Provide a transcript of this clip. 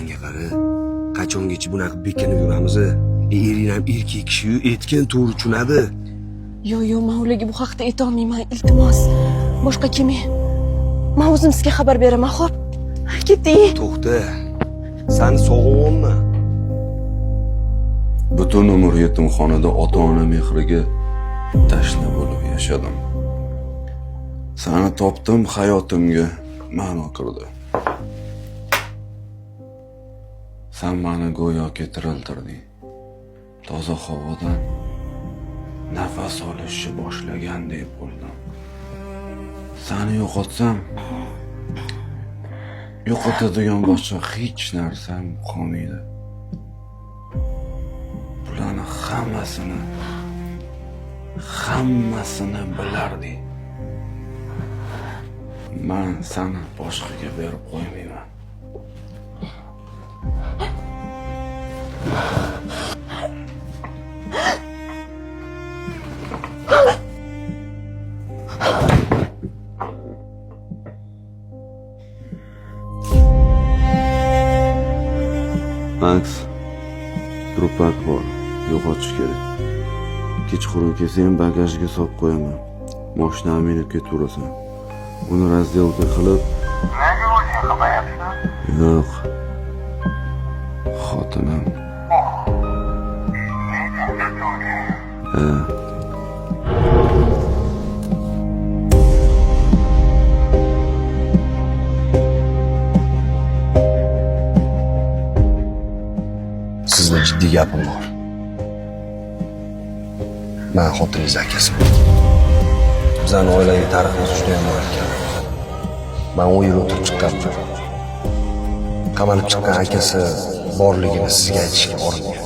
Manga qara. Qachongacha bunaqa bekinib yuramiz? Ering ham erkak kishi-yu, aytgan to'g'ri tushunadi. Yo'q, yo'q, men ularga bu haqda aytolmayman, iltimos. Boshqa kelmang. Men o'zim sizga xabar beraman, xo'p? Ketdik. To'xta. Sani sog'inmayapman. Butun umr yetimxonada ota-ona mehriga tashna bo'lib yashadim. Sani topdim, hayotimga ma'no kirdi. San mani go'yoki tiriltirding. Toza havodan nafas olishni boshlagandek bo'ldim. Sani yo'qotsam, yo'qotadigan boshqa hech narsam qolmaydi. Bularni hammasini bilarding. Man sani boshqaga berib qo'ymayman. Max, trupak bor, yo'qotish kerak. Kechqurun kelsang bagajga solib qo'yaman. Moshinani minib ketaverasan. Uni разделка qilib, Nega o'zing qilmayapsan? Yo'q. Xotinim. Ha. Sizda jiddiy gapim bor. Man xotiningiz akasiman. Bizani oilaviy tariximiz juda ham murakkab. Man 10 yil o'tirib chiqqanman. Qamalib chiqqan akasi borligini sizga aytishga orim.